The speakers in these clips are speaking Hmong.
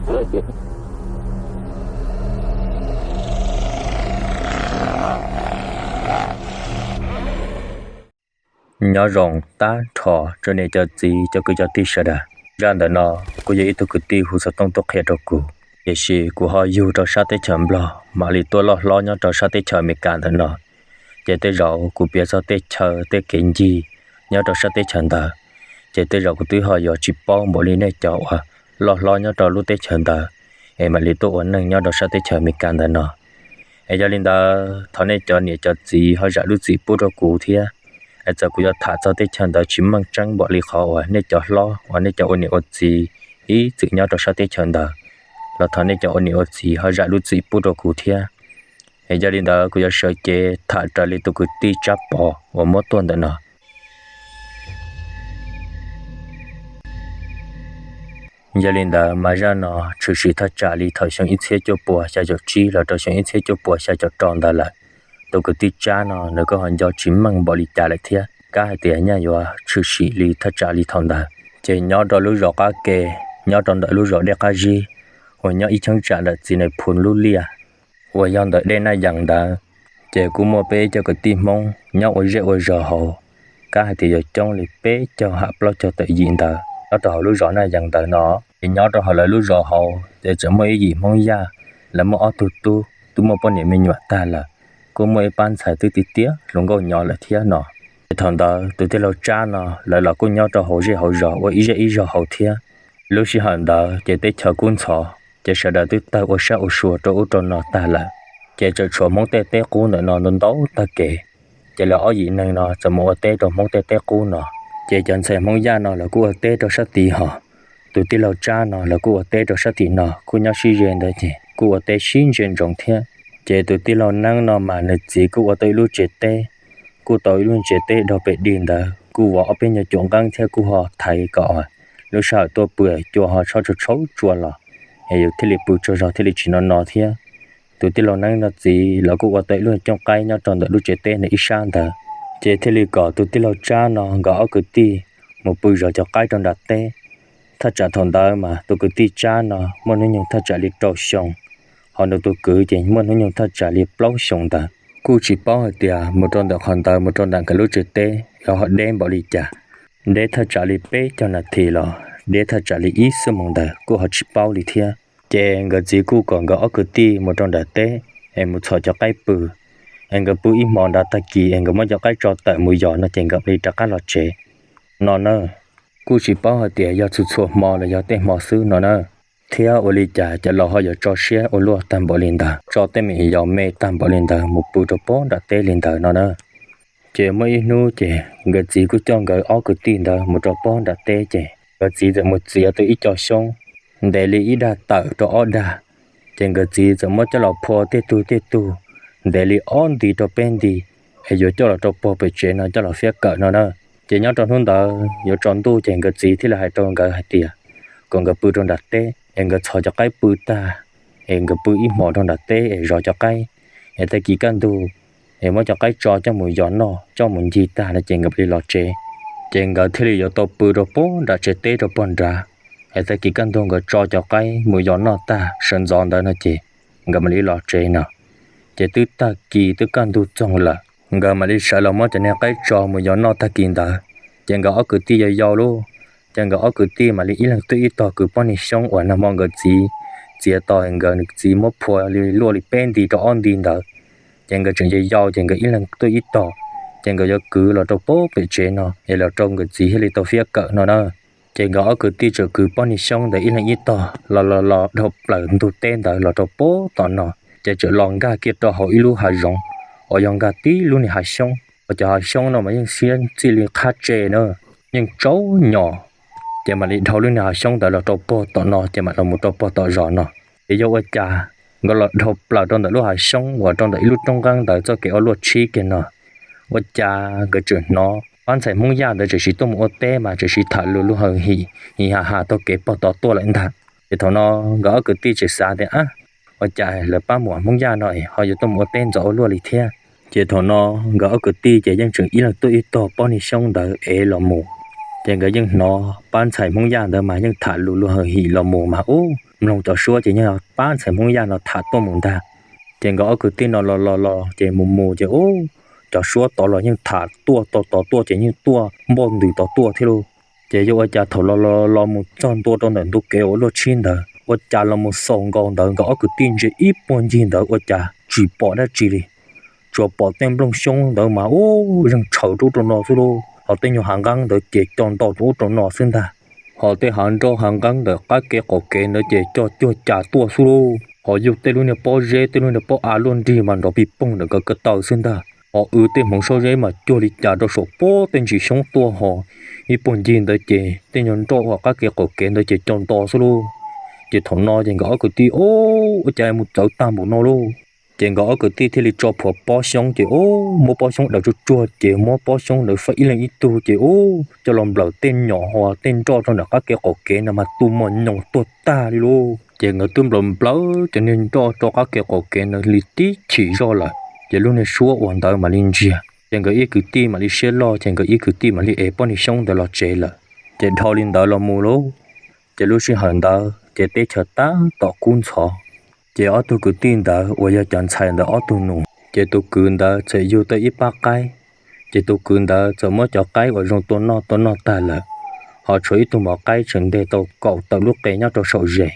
Nyob zoo tag nrho rau nej cov txiv cov kwv cov tij sawv daws. Zaj ntawm no kuj yog ib tug kwv tij hu xov tooj tuaj qhia rau kuv, tiam sis kuv ho yug rau sab teb chaws Nplog mam li tuaj loj hlob nyob rau sab teb chaws Amelikas ntawm no. Ces tej zaum kuv piav txog tej chaw tej kev ncig nyob rau sab teb chaws ntawd, ces tej zaum kuv twb ho yuav tsis paub npaum li nej cov uas loj hlob nyob rau lub teb chaws ntawd es mam li tuaj ua neej nyob rau sab teb chaws Amelikas ntawm no. Es yog li ntawd thov nej cov niam cov txiv ho zam lub txim pub rau kuv thiab. Es txawm kuv yuav tham txog tej chaw ntawd tsis meej tseeb npaum li qhov uas nej cov hlob uas nej cov ua niam ua txiv ib txwm nyob rau sab teb chaws ntawd, los thov nej cov ua niam ua txiv ho zam lub txim pub rau kuv thiab. Es yog li ntawd kuv yuav sawv cev tham raws li tus kwv tij Tsab Pov uas muab tuaj ntawm no. Yog li ntawd mas zaj no tshwm sim thaj tsam li thaum xyoo ib txhiab cuaj puas xya caum tsib los rau xyoo ib txhiab cuaj puas xya caum rau ntawd lawm. Tus kwv tij Tsab no nws kuj ho nco tsis meej npaum li cas lawm thiab, kab hais tias nyaj yuav tshwm sim li thaj tsam li thaum ntawd. Ces nyob rau lub zos qab ke, nyob rau ntawm lub zos Dej Qab Zib, uas nyob ib cheeb tsam ntawm txiv Nais Phoo lub liaj uas yog ntawm dej Naj Yees ntawd, ces kuj muaj peb cov kwv tij Hmoob nyob ua zej ua zos hauv, kab hais tias yuav coob li peb caug ham plaub caug tawm yim ntawd nyob rau hauv lub zos Naj Yees ntawd no. Ces nyob rau hauv lawv lub zos hauv ces tseem muaj ib yim Hmoob Yaj, lawv muaj ob tug tub twb muaj poj niam me nyuam tag lawm, kuj muaj ib pab ntxhais twb tiav tiav hluas nkauj nyob lawm thiab no. Ces thaum ntawd tus tij laug Tsab no lawv los kuj nyob rau hauv zej hauv zos ua ib zej ib zog hauv thiab. Lub sij hawm ntawd ces teb chaws kub ntxhov, ces sawv daws twb tawg ua sab ua sua rau ub rau no tag lawm. Ces tseem tshuav Hmoob tej teb qub ntawm no ntau ntau tag kev. Ces lawv ob yim neeg no txawm mus ua teb rau Hmoob tej teb qub no. Ces cov ntxhais Hmoob Yaj no lawv kuj ua teb rau sab tid hos, tus tij laug Tsab no lawv kuj ua teb rau sab tim no, kuj nyob sib ze ntawd ces kuj ua teb sib ntsia ntsoov thiab. Ces tus tij laug Neeb no mas nws txiv kuj ua tau ib lub tsev teb, kuj tau ib lub tsev teb dog pem dig ntawd kuj vov ob peb nyuag cuam nqeeb thiab kuj ho thaiv kom lub sij hawm tuaj pw cua ho tshauv tshauv tsua los es yus thiaj li pw tsaug zog thiaj li tsis no no thiab. Tus tij laug Neeb no txiv los kuj ua tau ib lub cooj qaib nyob rau ntawm lub tsev teb ntawd ib sab ntawd, ces thiaj li kom tus tij laug Tsab no nkawd ob kwv tij mus pw zov cov qaib rau nram teb. Thaj tsam thaum ntawd mas tus kwv tij Tsab no muaj hnub nyoog thaj tsam li rau xyoo, ho nws tus kwv ces muaj hnub nyoog thaj tsam li plaub xyoo ntawd. Kuj tsis paub hais tias mus rau ntawm qhov ntawd mus rau nram nkawd lub tsev teb yuav ho deb npaum li cas, deb thaj tsam li peb caug nas this los deb thaj tsam li ib xuab moos ntawd kuj ho tsis paub li thiab. Ces nkawd txiv kuj kom nkawd ob kwv tij mus rau nram teb es mus txhom cov qaib pw, es nkawd pw ib hmo nrad tag kis es nkawd muab cov qaib tso tawm mus yos no ces nkawd mam li rov qab los tsev no na. Kuj tsis paub hais tias yog txhua txhua hmo los yog tej hmo xwb no na. Thiab ua li cas cov laus ho yuav tso siab ua luaj tag npaum li ntawd, tso tej me yos me tag npaum li ntawd mus pw rau pob nram teb li ntawd no na. Ces muaj ib hnub ces nkawd txiv kuj coj nkawd ob kwv tij ntawd mus rau pob nram teb ces nkawd txiv txawm mus txiav tau ib co xyoob ntev li ib dag tawm rau ob dag. Ces nkawd txiv txawm muab coj los phua tej tug tej tug ntev li ob nti rau peb nti, es yuav coj los rau puag pem tsev no coj los fiab kawm no na. Ces nyob rau hnub ntawd yuav tsaus ntuj ces nkawd txiv thiaj li hais rau nkawd hais tias kom nkawd pw rau nram teb es nkawd txhos cov qaib pw tag, es nkawd pw ib hmos rau nram teb es zov cov qaib, es tag kis kaj ntug es muab cov qaib tso coj mus yos noj coj mus ncig tag no ces nkawd mam li los tsev. Ces nkawd thiaj li yuav tau pw rau pob nram tsev teb rau puag nrad, es tag kis kaj ntug nkawd tso cov qaib mus yos noj tag sawv ntxov ntawd no ces nkawd mam li los tsev no. Ces twb tag kis twb kaj ntug txoog lawm, nkawd mam li sawv los muab cov niag qaib tso mus yos noj tag kis ntawd. Ces nkawd ob kwv tij yau yau lauj, ces nkawd ob kwv tij mam li ib leeg tuaj ib tog kwv pob niag xyoob uas nag hmo nkawd txiv txiav tau nkawd txiv muab phua li luaj li peb nti rau ob nti ntawd. Ces nkawd tseem yau yau ces nkawd ib leeg tuaj ib tog, ces nkawd yuav kwv los rau pob pem tsev no es los rau nkawd txiv thiaj li tau fiab kawm no na. Ces nkawd ob kwv tij txawm kwv pob niag xyoob ntawd ib leeg ib tog los los los dhau plaws ntug teb ntawd los rau pob tom no, ces txawm los nkag kiag rau hauv ib lub hav zoov uas yog nkag tib lub niag hav xyoob, uas cov hav xyoob no mas yeej siab txij li qhab tse na, yeej tsaub nyos. Ces mam li dhau lub niag hav xyoob ntawd los rau puag tom no ces mam los mus rau puag tom zos no. Ces yog ua cas nkawd los dhau plaws rau ntawm lub hav xyoob uas rau ntawm ib lub roob nqeeb ntawd txoj kev ua luaj tshib kiag no, ua cas nkawd tseem hnov pab ntxhais Hmoob Yaj ntawd tseem siv tuaj mus ua teb mas tseem siv tham lus lub hawv him him ha ha taug kev puag tod tuaj lawm ntag. Ces thaum no nkawd ob kwv tij tseem xav tias, ab, ua cas lawv pab muam Hmoob Yaj no es ho yuav tuaj mus ua teb ntxov ua luaj li thiab. Ces thaum no nkawd ob kwv tij ces yeej tseem ib leeg tuaj ib tog pob niag xyoob ntawd ev los mus. Ces nkawd yeej hnov pab ntxhais Hmoob Yaj ntawd mas yeej tham lus luag hawm him los mus mas ub, mloog cov suab ces yeej pab ntxhais Hmoob Yaj no tham tuaj mus ntag. Ces nkawd ob kwv tij no los los los ces mus mus ces ub, cov suab tod los yeej tham tuaj tod tod tuaj ces yeej tuaj npoj ntws tod tuaj thiab lauj. Ces yuav ua cas thaum los los los mus txog ntua rau ntawm ntu kev uas luaj tshib ntawd ua cas los mus xaus nkaus ntawd nkawd ob kwv tij ntsia ib puag ncig ntawd ua cas tsis pom dab tsi li, tsuas pom tej nplooj xyoob ntawd mas ub zeeg tshaws rau ub rau no xwb lauj. Ho tej nyuag hav nqeeb ntawd ces co nto rau ub rau no xwb ntag. Ho tej hav nroj hav nqeeb ntawm qab kev qaum kev ntawd ces co cuag cas tuaj xwb lauj. Ho yug tej lub niag pob zeb tej lub niag pob av luaj nrig mas nrov pig poog ntawm nkawd ko taw xwb ntag. Ho w tej hmoov sab zeb mas cuag li cas rau saum pob tej ntsis xyoob tuaj ho ib puag ncig ntawd ces tej nyuag nroj uas qab kev qaum kev ntawd ces co nto xwb lauj. Ces thaum no ces nkawd ob kwv tij ub ua cas mus txawv tag npaum no lauj. Ces nkawd ob kwv tij thiaj li tso plhuav pob xyoob ces ub muab pob xyoob daws tsuag tsuag ces muab pob xyoob ntawd faib ib leeg ib tug ces ub coj los nplawm tej nyom ho tej nroj rau ntawm qab kev qaum kev ntawd mas tu mos nyoos tuag tag li lauj. Ces nkawd twb nplawm nplawm cov niag nroj rau qab kev qaum kev ntawd li tib chim zoj lawm ces lub niag suab uas ntawd mam li ntsiag ces nkawd ib kwv tij mam li siab loj ces nkawd ib kwv tij mam li ev pob niag xyoob ntawd los tsev lawm. Ces dhau li ntawd los mus lauj, ces lub sij hawm ntawd ces teb chaws tab tom kub ntxhov. Ces ob tug kwv tij ntawd uas yog cov ntxhais ntawd ob tug nus ces tus kwv ntawd txawm yug tau ib pab qaib. Ces tus kwv ntawd txawm muab cov qaib uas zoo tua noj tua noj tag lawm, ho tshuav ib tug mos qaib tseem nteg tau kaum tawm lub qe nyob rau saum zes.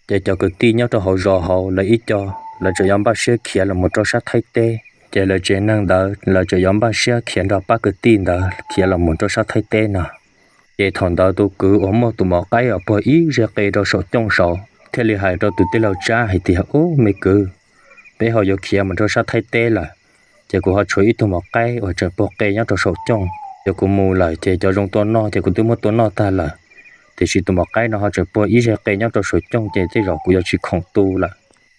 Ces cov kwv tij nyob rau hauv zos hauv lawv ib co, lawv tseem yuav npaj siab khiav los mus rau sab Thaib teb. Ces lawv tsev neeg ntawd lawv tseem yuav npaj siab khiav nrog pab kwv tij ntawd khiav los mus rau sab Thaib teb no. Ces thaum ntawd tus kwv uas muaj tus mos qaib uas puag ib zes qe rau saum cooj saud thiaj li hais rau tus tij laug Tsab hais tias, Ub me kwv, peb ho yuav khiav mus rau sab Thaib teb lawm, ces kuv ho tshuav ib tug mos qaib uas tseem puag qe nyob rau saum cooj. Ces kuv mus lawm ces cov zoo tua noj ces kuv twb muab tua noj tag lawm, tiam sis tus mos qaib no ho tseem puag ib zes qe nyob rau saum cooj ces tej zaum kuv yuav tsis khoom tu lawm.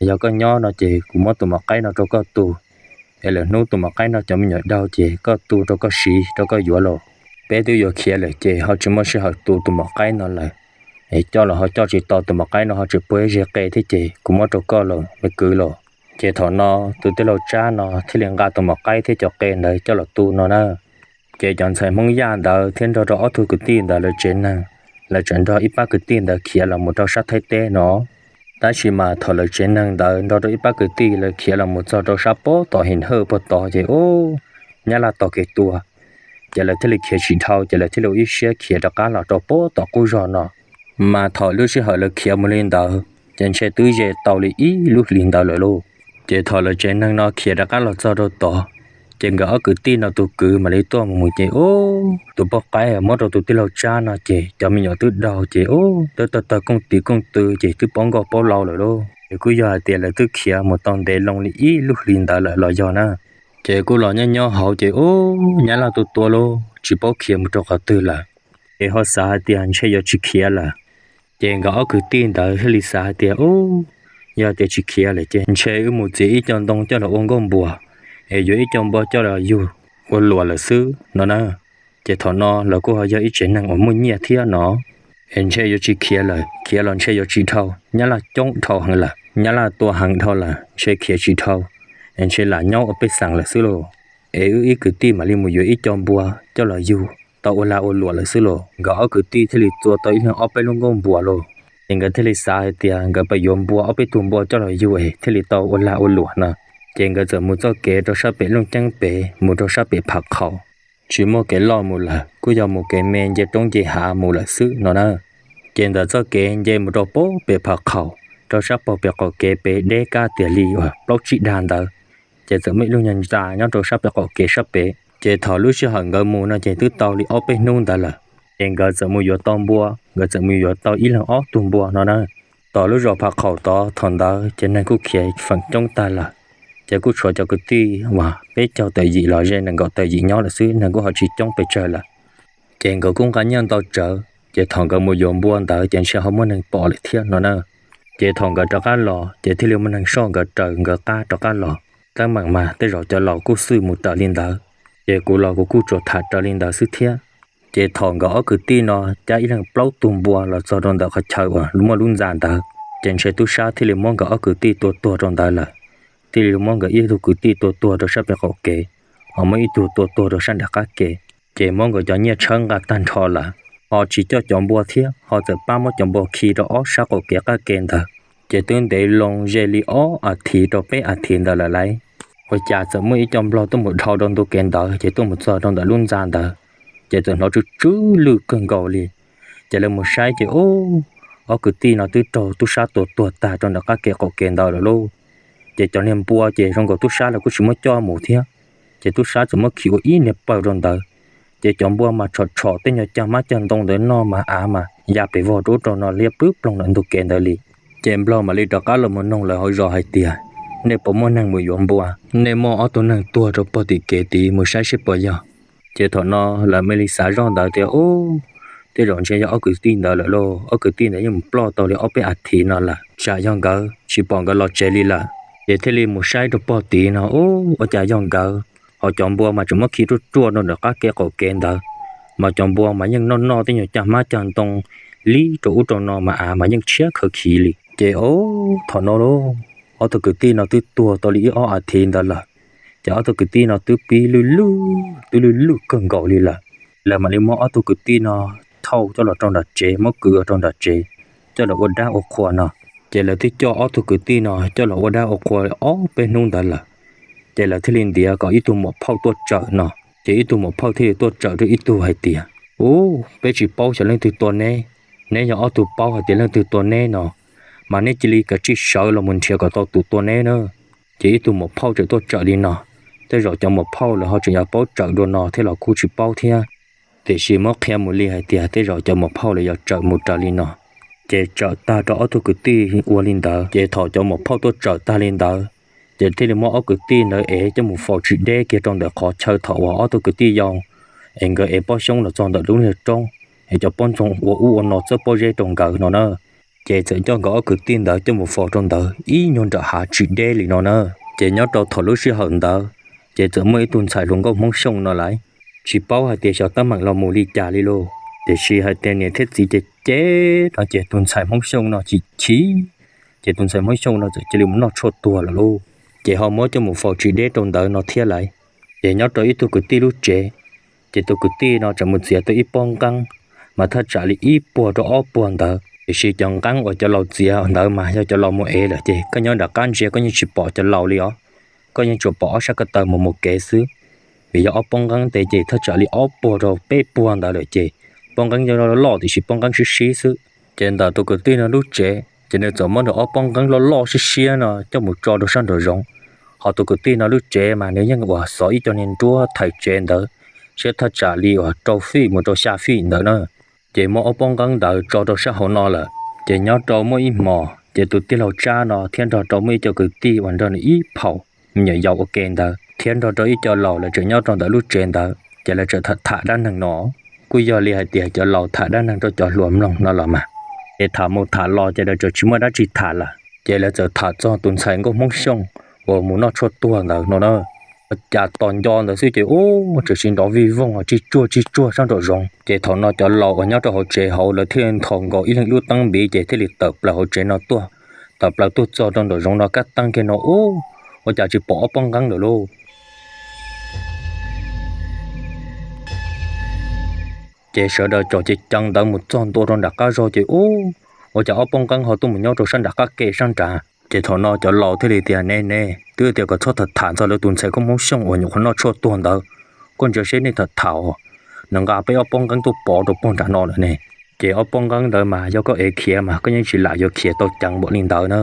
Yog koj nyob no ces kuv muab tus mos qaib no rau koj tu, es lwm hnub tus mos qaib no cov me nyuam daug ces koj tu rau koj siv rau koj yuav los. Peb twb yuav khiav lawm ces ho tsis muaj sij hawm tu tus mos qaib no lawm, es coj los ho coj tsis tau, tus mos qaib no ho tseem puag ib zes qe thiab ces kuv muab rau koj los me kwv los. Ces thaum no tus tij laug Tsab no thiaj li nqa tus mos qaib thiab cov qe ntawd coj los tu no na. Ces cov ntxhais Hmoob Yaj ntawd thiab nrog rau ob tug kwv tij ntawd lawv tsev neeg, lawv tseem nrog ib pab kwv tij ntawd khiav los mus rau sab Thaib teb no. Tab sis mas thaum lawv tsev neeg ntawd nrog rau ib pab kwv tij lawv khiav los mus txog rau sab pob tom Him Hawj puag tod ces ub, Nyab Laj tos kev tua, ces lawv thiaj li khiav tsis dhau ces lawv thiaj li ua ib siab khiav rov qab los rau pob tom qub zog no. Mas thaum lub sij hawm lawv khiav mus li ntawd ces ntshe twb ze tau li ib lub hlis ntawd lawm lauj. Ces thaum lawv tsev neeg no khiav rov qab los txog rau tod, ces nkawd ob kwv tij no tus kwv mam li tuaj mus ces ub, tus poj qaib muab rau tus tij laug Tsab no ces cov me nyuam twb daug ces ub, twb tawg tawg kooj tis kooj tw ces twb paub nkauj paub lau lawm lauj. Ces kuj yog hais tias lawv twb khiav mus tau ntev loo li ib lub hlis ntawd lawm los yog na. Ces kuj los nyob nyob hauv ces ub, Nyab Laj tua tua lauj, tsis paub khiav mus rau qhov twg lawm. Ces ho xav hais tias ntshe yuav tsis khiav lawm. Ces nkawd ob kwv tij ntawd thiaj li xav hais tias, Ub, yog tias tsis khiav lawm ces ntshe wb mus txiav ib co ntoo coj los ua nkauj npua, es yuav ib co npua coj los yug ua luam lawm xwb no na. Ces thaum no lawv kuj ho yog ib tsev neeg uas muaj nyiaj thiab no, es ntshe yuav tsis khiav lawm, khiav los ntshe yuav tsis dhau, Nyab Laj coob dhau heev lawm, Nyab Laj tua heev dhau lawm, ntshe khiav tsis dhau, es ntshe lam nyob ua pej xeem lawm xwb lauj. Es wb ib kwv tij mam li mus yuav ib co npua coj los yug tau ua lag ua luam lawm xwb lauj. Nkawd ob kwv tij thiaj li txua tau ib leeg ob peb lub nkauj npua lauj. Ces nkawd thiaj li xav hais tias nkawd pab yuav npua ob peb tug npua coj los yug es thiaj li tau ua lag ua luam no. Ces nkawd txawm mus txoj kev rau sab pem Looj Ceeb pem mus rau sab pem Phav Qhaum. Tsis muaj kev loj mus lawm, kuj yog mus kev me nce roob nce hav mus lawm xwb no na. Ces ntawm txoj kev nce mus rau pem Phav Qhaum, rau sab pem qaum kev pem deb kab tiag li uas plaub tsib dag ntawd, ces txawm muaj ib lub nyuag ntxa nyob rau sab pem qaum kev sab pem. Ces thaum lub sij hawm nkawd mus no ces twb tau li ob peb hnub ntawd lawm. Ces nkawd txawm mus yuav tau npua, nkawd txawm mus yuav tau ib leeg ob tug npua no na. Tom lub zos Phav Qhaum tod thaum ntawd ces neeg kuj khiav feem coob tag lawm. Ces kuj tshuav cov kwv tij uas peb caug tawm yim los ze nees nkaum tawm yim nyob lawm xwb, neeg kuj ho tsis coob pes tsawg lawm. Ces nkawd kuj nqa nyiaj ntau tsawv, ces thaum nkawd mus yuav npua ntawd ces ntshe ho muaj neeg pom lawm thiab no na. Ces thaum nkawd rov qab los ces thiaj li muaj neeg soj nkawd raws nkawd qab rov qab los. Teeb meem mas tej zaum cov laus kuj xwj mus raws li ntawd, ces kuv los kuv kuj tsuas tham raws li ntawd xwb thiab. Ces thaum nkawd ob kwv tij no cab ib leeg plaub tug npua los txog rau ntawm qhov chaw uas muaj lub ntxa ntawd, ces ntshe tub sab thiaj li muab nkawd ob kwv tij tua tuag rau ntawd lawm. Thiaj li muab nkawd ib tug kwv tij tua tuag rau sab pem qaum kev, ho muab ib tug tua tuag rau sab nram qab kev. Ces muab nkawd cov nyiaj tshawb nqa tag nrho lawm. ho tsis coj cov npua thiab, ho txawm pab muab cov npua khi rau ob sab qaum kev qab ke ntawd. Ces twb ntev loo ze li ob as thiv rau peb as thiv ntawd lawm lauj, ua cas txawm muaj ib co nplog tuaj mus dhau rau ntu kev ntawd, ces tuaj mus txog rau ntawm lub ntxa ntawd, ces txawm hnov tsw tsw lwj kawg nkaus li. Ces lawv mus saib ces ub, ob kwv tij no twb raug tub sab tua tuag tag rau ntawm qab kev qaum kev ntawd lawm lauj. Ces cov niag npua ces zoo nkaus tub sab los kuj tsis muab coj mus thiab, ces tub sab txawm muab khi ua ib niag pawg rau ntawd. Ces cov npua mas tshom tshom tej nyuag cag hmab cag ntoo ntawd noj mas av mas ya pes vog rau ub rau no liab ploog ntawm ntug kev ntawd li. Ces nplog mam li rov qab los mus noog lawv hauv zos hais tias, nej puas muaj neeg mus yuav npua? Nej muaj ob tug neeg tuag rau pog tim kev tid, mus saib seb puas yog. Ces thaum no lawv mam li xav zoj ntawd tias, ub, tej zaum ntshe yog ob kwv tij ntawd lawm lauj, ob kwv tij ntawd yeej mus ploj tau li ob peb as thiv no lawm, tsam yog nkawd tsis pom nkawd los tsev li lawm. Ces thiaj li mus saib rau pog tid no, ub, ua cas yog nkawd, ho cov npua mas tseem muab khi ruaj ruaj rau ntawm qab kev qaum kev ntawd, mas cov npua mas yeej noj noj tej nyuag cag hmab cag ntoo liab rau ub rau no mas av mas yeej tshiab khaws khiv li. Ces ub, thaum no lauj, ob tug kwv tij no twb tuag tau li ib ob as thiv ntawd lawm. Ces ob tug kwv tij no twb pib lwj lwj, twb lwj lwj kawg nkaus li lawm. Lawv mam li muab ob tug kwv tij no thauj coj los rau nram tsev, muab kwv rau nram tsev, coj los ua dab ua qhua no. Ces lawv twb coj ob tug kwv tij no coj los ua dab ua qhua ob peb hnub ntawd lawm. Ces lawv thiaj li ntiav kom ib tug muam phauj tuaj tsawm no. Ces ib tug muam phauj thiaj li tuaj tsawm rau ib tug hais tias, ub, peb tsis paub xyov leej twg tua neb. Neb yog ob tug paub hais tias leej twg tua neb no, mas neb cia li kav tsij sawv los mus nrhiav kom tau tus tua neb na. Ces ib tug muam phauj tseem tuaj tsawm li no, tej zaum cov muam phauj lawv ho tseem yuav paub tsawm dua no thiab los kuj tsis paub thiab. Tiam sis muab qhia mus li hais tias tej zaum cov muam phauj lawv yuav tsawm mus raws li no. Ces tsawm tag rau ob tug kwv tij ua li ntawd, ces thaum cov muam phauj tuaj tsawm tag li ntawd, ces thiaj li muab ob kwv tij ntawd ev coj mus faus tsis deb kiag rau ntawm qhov chaw thaum uas ob tug kwv tij yau es nkawd ev pob xyoob los txog ntawm lub niag roob, es cov poj ntxoog ua ub ua no txawb pob zeb rau nkawd no na. Ces txawm coj nkawd ob kwv tij ntawd coj mus faus rau ntawd ib nyuag nram hav tsis deb li no na. Ces nyob rau thaum lub sij hawm ntawd, ces txawm muaj ib tug ntxhais hluas nkauj Hmoob Xyooj no lawm, tsis paub hais tias xyov teeb meem los mus li cas li lauj. Tiam sis hais tias niam thiab txiv ces cem no ces tus ntxhais Hmoob Xyooj no chim chim, ces tus ntxhais Hmoob Xyooj no txawm cia li mus noj tshuaj tuag lawm lauj. Ces ho muab coj mus faus tsis deb rau ntawd no thiab lawm. Ces nyob rau ib tug kwv tij lub tsev, ces tus kwv tij no tseem mus txiav tau ib pob nqeeb, mas thaj tsam li ib puag rau ob puag ntawd. Tiam sis cov nqeeb uas cov laus txiav ntawd mas yog cov laus mus ev lawm ces koj nyob nram qab ntsia koj yeej tsis pom cov laus li os, koj yeej tsuas pom ob sab ko taw mus mus kev xwb. Vim yog ob pob nqeeb ntev ces thaj tsam li ob puag rau peb puag ntawd lawm ces pob nqeeb yog loj loj tiam sis pob nqeeb sib sib xwb. Ces ntawm tus kwv tij no lub tsev ces nws txawm muab nws ob pob nqeeb loj loj siab siab no coj mus tso rau sab nraum zoov. Ho tus kwv tij no lub tsev mas nws yeej uas xov ib co niag nruab thaiv tsev ntawd, siab thaj tsam li uas rau fij mus rau xya fij ntawd na. Ces muab ob pob nqeeb ntawd tso rau sab hauv no lawm. Ces nyob rau muaj ib hmos ces tus tij laug Tsab no thiab nrog rau muaj ib co kwv tij uas nrog nws ib phaum me nyuam yaus ua ke ntawd thiab nrog rau ib co laus lawv tseem nyob rau ntawm lub tsev ntawd ces lawv tseem tham tham dab neeg no. Kuj yog li hais tias cov laus tham dab neeg rau cov hluas mloog no los mas, ces tham mus tham los ces lawv tseem tsis muaj dab tsi tham lawm. Ces lawv txawm tham txog tus ntxhais nkauj Hmoob Xyooj uas mus noj tshuaj tuag ntawd no na. Ua cas tos nco ntawd xwb ces ub, tseem sis nrov vij voog tsis tsuag tsis tsuag sab nraum zoov. Ces thaum no cov laus uas nyob rau hauv tsev hauv lawv thiaj li nthos nkaus ib leeg lub teeb npiv ces thiaj li tawm plaws hauv tsev no tuaj. Tawm plaws tuaj txog rau nraum zoov no kab teeb kiag no ub, ua cas tsis pom ob pob nqeeb lawm lauj. Ces sawv daws tsom ceev ceev ntawd mus txog ntua rau nram qab zog ces ub, ua cas ob pob nqeeb ho tuaj mus nyob rau sab nram qab ke sab nrad. Ces thaum no cov laus thiaj li tias, ne ne, twb tias kom txhob tham tham txog lawv tus ntxhais nkauj Hmoob Xyooj uas nyuam qhuav noj tshuaj tuag ntawd, koj ntsia seb nej tham tham os, nws nqa peb ob pob nqeeb tuaj pov rau puag nram no lawm ne. Ces ob pob nqeeb ntawd mas yog koj ev khiav mas koj yeej tsis lam yuav khiav tau ceev npaum li ntawd na.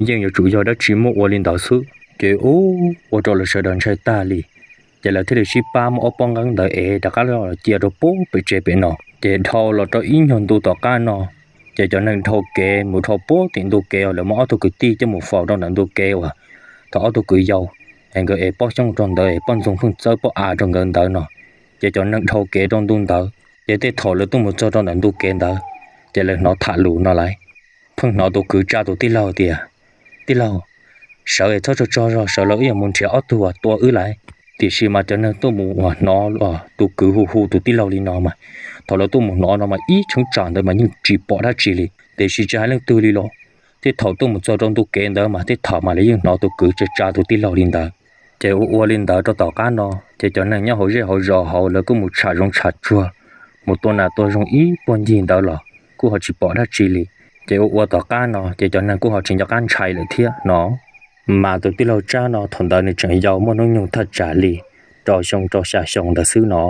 Yeej yuav tsum yog dab tsi muaj ua li ntawd xwb. Ces ub, ua rau lawv sawv daws ntshai tag li. Ces lawv thiaj li sib pab muab ob pob nqeeb ntawd ev rov qab los cia rau puag pem tsev pem no. Ces dhau los rau ib nyuag ntu tom qab no, ces cov neeg dhau kev mus dhau puag tim ntu kev uas lawv muab ob tug kwv tij coj mus faus rau ntawm ntu kev uas thaum ob tug kwv yau es nkawd ev pob xyoob rau ntawd es poj ntxoog pheej txawb pob av rau nkawd ntawd no. Ces cov neeg dhau kev rau ntu ntawd, ces tej thaum lawv tuaj mus txog rau ntawm ntu kev ntawd, ces lawv hnov tham lus no lawm. Pheej hnov tus kwv tsa tus tij laug tias, tij laug, sawv es txhob tsaug tsaug zog, sawv los wb yuav mus nrhiav ob tug uas tua wb lawm. Tiam sis mas cov neeg tuaj mus uas hnov tus kwv hu hu tus tij laug li no mas, thaum lawv tuaj mus hnov no mas ib cheeb tsam ntawd mas yeej tsis pom dab tsi li, tiam sis tsis hais leej twg li los, tej thaum tuaj mus txog rau ntu kev ntawd mas tej thaum mas lawv yeej hnov tus kwv tsa tsa tus tij laug li ntawd. Ces ua ua li ntawd rau tom qab no, ces cov neeg nyob hauv zej hauv zos hauv lawv kuj mus tsham zoov tsham tsuag, mus tua nas tua zoov ib puag ncig ntawd los kuj ho tsis pom dab tsi li. Ces ua ua tom qab no ces cov neeg kuj ho tsis nco qab ntshai lawm thiab no. Mas tus tij laug Tsab no thaum ntawd nws tseem yau muaj hnub nyoog thaj tsam li rau xyoo rau xya xyoo ntawd xwb no.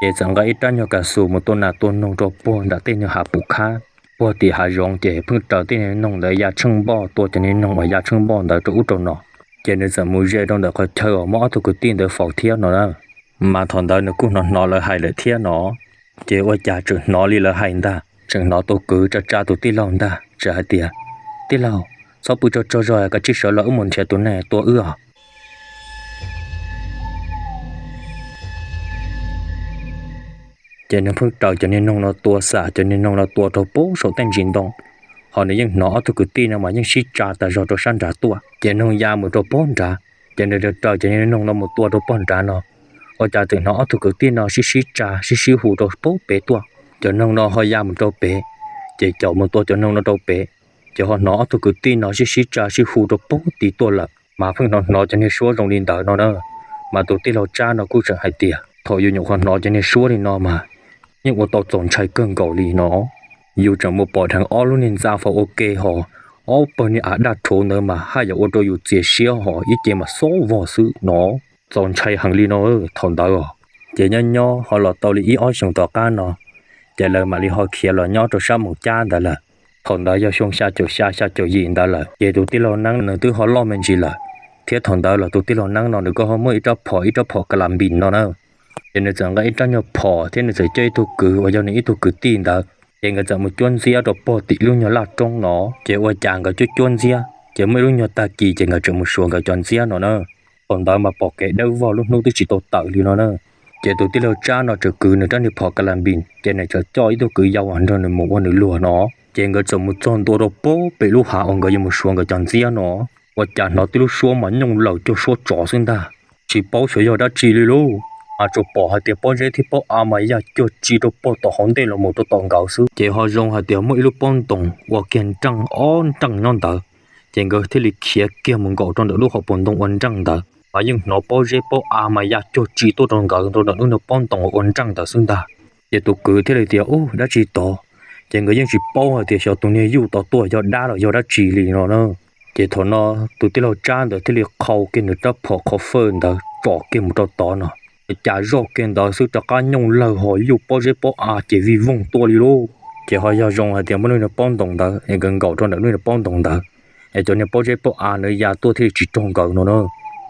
Ces txawm nqa ib rab nyuag kas xus mus tua nas tua noog rau puag nram tej nyuag hav pum khab puag tim hav zoov, ces pheej raws tej niag noog ntawd ya tsheej npoj, tua cov niag noog uas ya tsheej npoj ntawd rau ub rau no. Ces nws txawm mus ze rau ntawm qhov chaw uas muab ob tug kwv tij ntawd faus thiab no na. Mas thaum ntawd nws kuj hnov hnov lawv hais lawm thiab no. Ces ua cas tseem hnov li lawv hais ntag, tseem hnov tus kwv tsa tsa tus tij laug ntag, tseem hais tias, Tij laug, txhob pw tsaug tsaug zog, kav tsij sawv los wb mus nrhiav tus neeg tua wb os. Ces nws pheej raws cov niag noog no tua, xam cov niag noog no tua rau puag saum tej ntsis ntoo, ho nws yeej hnov ob tug kwv tij no mas yeej sib tsa tas zog rau sab nrad tuaj. Ces noog ya mus rau puag nrad, ces nws raws cov niag noog no mus tua rau puag nrad no, ua cas tseem hnov ob tug kwv tij no sib sib tsa sib sib hu rau puag pem tuaj. Cov noog no ho ya mus rau pem, ces caum mus tua cov noog no rau pem, ces ho hnov ob tug kwv tij no sib sib tsa sib hu rau puag tid tuaj lawm. Mas pheej hnov hnov cov niag suab zoo li ntawd no na. Mas tus tij laug Tsab no kuj tseem hais tias, Thaum yus nyuam qhuav hnov cov niag suab li no mas yeej ua tau txaus ntshai kawg nkaus li no. Yus tseem mus pom dheev ob lub niag ntxa faus ua ke hos, ob pawg niag av daj rhuv ntawd mas haj yam ua rau yus txias siab hos, ib ce mas xob vog xwb no. Txaus ntshai heev li no thaum ntawd. Ces nyob nyob ho los tau li ib ob xyoos tom qab no, ces lawv mam li ho khiav los nyob rau sab Moos Cab ntawd lawm. Thaum ntawd yog xyoo xya caum xya xya caum yim ntawd lawm, ces tus tij laug Neeb nws twb ho loj me ntsis lawm, thiab thaum ntawd los tus tij laug Neeb no nws kuj ho muaj ib rab phom, ib rab phom ka la npis no na. Ces nws txawm nqa ib rab nyuag phom thiab nws txawm coj ib tug kwv uas yog nws ib tug kwv tij ntawd, ces nkawd txawm mus cuab ntxiab rau puag tim lub nyuag laj roob no. Ces ua cas nkawd cuab cuab ntxiab, ces muaj ib lub nyuag tag kis ces nkawd tseem mus suav nkawd cov ntxiab no na. Thaum ntawd mas pom kev dawb vog, lub hnub twb tsis tau tawm li no na. Ces tus tij laug Tsab no tseem kwv nws rab niag phom ka la npis, ces nws tseem coj ib tug kwv yau nrog nws mus ua nws luag no. Ces nkawd txawm mus txog ntua rau puag pem lub hav uas nkawd yuav mus suav nkawd cov ntxiab no, ua cas hnov tib lub suab mas nyooj laws cuag suab tsov xwb ntag. Tsis paub xyov yog dab tsi li lauj, mas tsuas pom hais tias pob zeb thiab pob av mas ya cuag tsi rau puag tom hauv ntej los mus rau tom nkawd xwb. Ces ho zoo hais tias muaj ib lub pob ntoos ua kiag nreej ob nreej nyob ntawd. Ces nkawd thiaj li khiav kiag mus nkaum rau ntawm lub hauv paus ntoo ua nreej ntawd, mas yeej hnov pob zeb pob av mas ya cuag tsi tuaj rau nkawd rau ntawm lub niag pob ntoos ua nreej ntawd xwb ntag. Ces tus kwv thiaj li tias, Ub, dab tsi tod? Ces nkawd yeej tsis paub hais tias xyov tus niag yuj tod tuaj yog dab los yog dab tsi li no na. Ces thaum no tus tij laug Tsab ntawd thiaj li qhau kiag nws rab phom qhov fawj ntawd tsom kiag mus rau tod no, ua cas zoj kiag ntawd xwb rov qab nyooj lawg ho yuj pob zeb pob av ces vij voog tuaj li lauj. Ces ho yog zoo hais tias muaj lub niag pob ntoos ntawd es nkawd nkaum rau ntawm lub niag pob ntoos ntawd, es cov niag pob zeb pob av ntawd ya tuaj thiaj li tsis raug nkawd no na.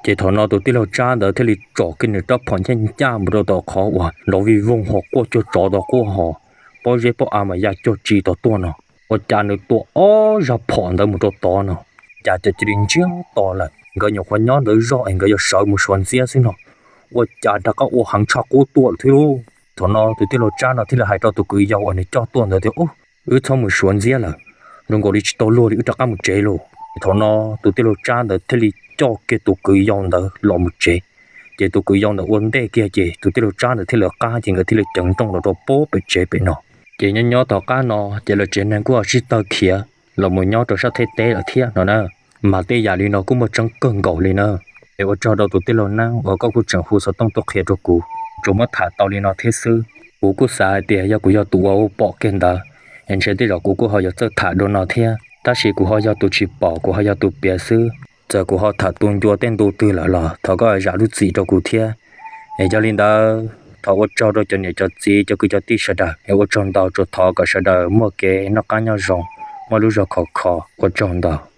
Ces thaum no tus tij laug Tsab ntawd thiaj li tsom kiag nws rab phom ncaj ncaj mus rau tom qhov uas nrov vij voog ho quaj cuag tsov tod quaj ho, pob zeb pob av mas ya cuag tsi tod tuaj no. Ua cas nws tua ob zaj phom ntawd mus rau tod no, cas cov cia li ntsiag to lawm. Nkawd nyuam qhuav nyob ntawd zog es nkawd yuav sawv mus suav ntxiab xwb no, ua cas rov qab ua heev tshaj qub tuaj lawm thiab lauj. Thaum no tus tij laug Tsab no thiaj li hais rau tus kwv yau uas nws coj tuaj ntawd tias, Ub, wb txhob mus suav ntxiab lawm, zoo nkaus li tsis tau luag li, wb rov qab mus tsev lauj. Thaum no tus tij laug Tsab ntawd thiaj li coj kiag tus kwv yau ntawd los mus tsev. Ces tus kwv yau ntawd ua ntej kiag ces tus tij laug Tsab ntawd thiaj li qab ces nkawd thiaj li ceev nrooj los rau puag pem tsev pem no. Ces nyob nyob tom qab no ces lawv tsev neeg kuj ho sib tawg khiav los mus nyob rau sab Thaib teb lawm thiab no na. Mas tej yam li no kuj muaj tseeb kawg nkaus li na. Es ua tsaug rau tus tij laug Neeb uas koj kuj tseem hu xov tooj tuaj qhia rau kuv, tsuas muab tham tau li no thiab xwb. Kuv kuj xav hais tias yog kuv yog tus uas ua pom kiag ntawd, es ntshe tej zaum kuv kuj ho yuav txawj tham dua no thiab, tab sis kuv ho yog tus tsis pom, kuv ho yog tus piav xwb. Txawm kuv ho tham tu ncua tej ntu twg lawm los thov koj zam lub txim rau kuv thiab. Es yog li ntawd thov ua tsaug rau cov niam cov txiv cov kwv cov tij sawv daws, es ua tsaug ntau, tsuas thov kom sawv daws muaj kev noj qab nyob zoo, muaj lub zog khov kho, ua tsaug ntau.